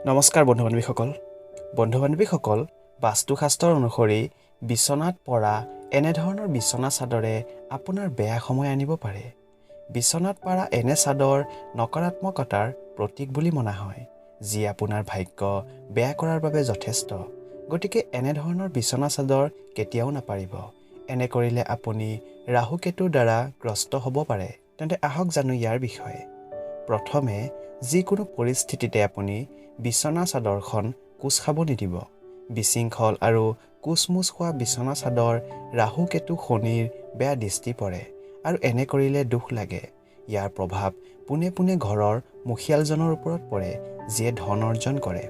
নমস্কাৰ বন্ধু বান্ধৱীসকল। বন্ধু বান্ধৱীসকল, বাস্তুশাস্ত্ৰৰ অনুসৰি বিচনাত পৰা এনেধৰণৰ বিচনা চাদৰে আপোনাৰ বেয়া সময় আনিব পাৰে। বিচনাত পৰা এনে চাদৰ নকাৰাত্মকতাৰ প্ৰতীক বুলি মনা হয়, যি আপোনাৰ ভাগ্য বেয়া কৰাৰ বাবে যথেষ্ট। গতিকে এনেধৰণৰ বিচনা চাদৰ কেতিয়াও নাপাৰিব। এনে কৰিলে আপুনি ৰাহুকেতুৰ দ্বাৰা গ্ৰস্ত হ'ব পাৰে। তেন্তে আহক জানো ইয়াৰ বিষয়ে। প্ৰথমে, যিকোনো পৰিস্থিতিতে আপুনি বিচনা চাদৰখন কোচ খাব নিদিব। বিশৃংখল আৰু কোচমোচ খোৱা বিচনা চাদৰ ৰাহু, কেতু, শনিৰ বেয়া দৃষ্টি পৰে আৰু এনে কৰিলে দুখ লাগে। ইয়াৰ প্ৰভাৱ পোনে পোনে ঘৰৰ মুখিয়ালজনৰ ওপৰত পৰে, যিয়ে ধন অৰ্জন কৰে।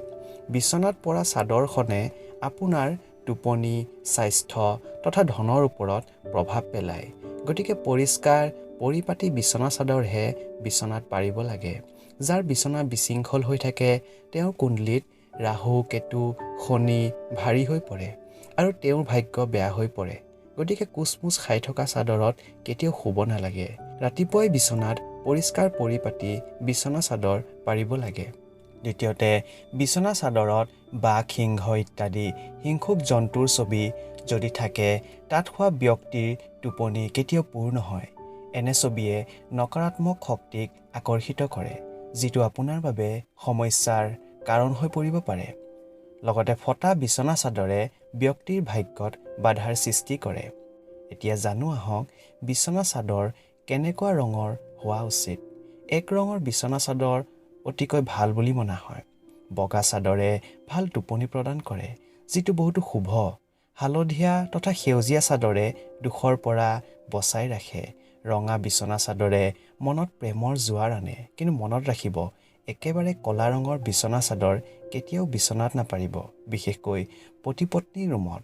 বিচনাত পৰা চাদৰখনে আপোনাৰ টোপনি, স্বাস্থ্য তথা ধনৰ ওপৰত প্ৰভাৱ পেলায়। গতিকে পৰিষ্কাৰ পৰিপাটি বিচনা চাদৰহে বিচনাত পাৰিব লাগে। যাৰ বিচনা বিশৃংখল হৈ থাকে, তেওঁৰ কুণ্ডলীত ৰাহু, কেতু, শনি ভাৰী হৈ পৰে আৰু তেওঁৰ ভাগ্য বেয়া হৈ পৰে। গতিকে কোচমোচ খাই থকা চাদৰত কেতিয়াও শুব নালাগে। ৰাতিপুৱাই বিচনাত পৰিষ্কাৰ পৰিপাটি বিচনা চাদৰ পাৰিব লাগে। দ্বিতীয়তে, বিচনা চাদৰত বাঘ, সিংহ ইত্যাদি হিংসুক জন্তুৰ ছবি যদি থাকে, তাত শোৱা ব্যক্তিৰ টোপনি কেতিয়াও পূৰ নহয়। এনে ছবিয়ে নকাৰাত্মক শক্তিক আকৰ্ষিত কৰে, যিটো আপোনাৰ বাবে সমস্যাৰ কাৰণ হৈ পৰিব পাৰে। লগতে ফটা বিচনা চাদৰে ব্যক্তিৰ ভাগ্যত বাধাৰ সৃষ্টি কৰে। এতিয়া জানো আহক বিচনা চাদৰ কেনেকুৱা ৰঙৰ হোৱা উচিত। এক ৰঙৰ বিচনা চাদৰ অতিকৈ ভাল বুলি মনা হয়। বগা চাদৰে ভাল টোপনি প্ৰদান কৰে, যিটো বহুতো শুভ। হালধীয়া তথা সেউজীয়া চাদৰে দুখৰ পৰা বচাই ৰাখে। ৰঙা বিচনা চাদৰে মনত প্ৰেমৰ জোৱাৰ আনে। কিন্তু মনত ৰাখিব, একেবাৰে ক'লা ৰঙৰ বিচনা চাদৰ কেতিয়াও বিচনাত নাপাৰিব, বিশেষকৈ পতি পত্নীৰ ৰুমত।